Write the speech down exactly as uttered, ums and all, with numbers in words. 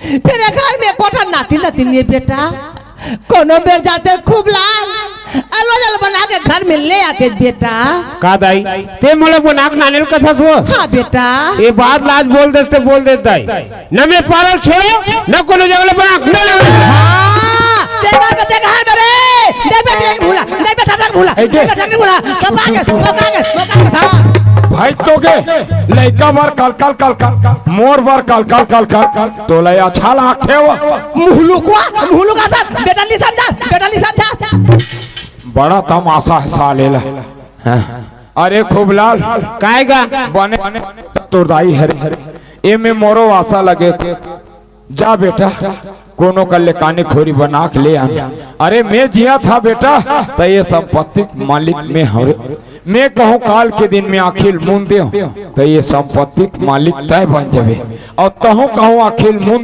फेर घर में कोठा नाती नतिन हे बेटा, कोनो बेर जाते खूब लाल अलवा जल बना के घर में ले आते बेटा। का दाई, ते मोला बना के नाने ल कथस वो? हाँ बेटा। ये बात ला आज बोल देस ते बोल देस दाई। न मैं पारल छोड़ो, न कोनो जगह ले बना, न ले। हाँ, देखा बे, देखा है मेरे। देख बे, देख भूला, देख बे, देख भूला, ऐ के? देख बे, देख भूला। कब आ गए, कब आ गए, कब आ गए, हाँ। भाई तो के, लइका बर कल, कल, कल, कल, मोर बर कल, कल, कल, कल, तोला अच्छा लागथे वो? मुहलुकवा, मुहलुका था, बेटा नहीं समझा, बेटा नहीं समझा। बड़ा तमाशा है साले ला। हाँ। अरे खूबलाल, काय गा? बने तोर दाई हरे, ए में मोरो आसा लगे। जा बेटा, कोनो कर ले कानी खोरी बना के ले आन। अरे मैं जिया था बेटा, त ये संपत्ति के मालिक मैं हरे। मैं कहूँ काल के दिन में आँखी ल मूंद देव, त ये संपत्ति के मालिक तय बन जावे। अउ तहूँ कहूँ आँखी ल मूंद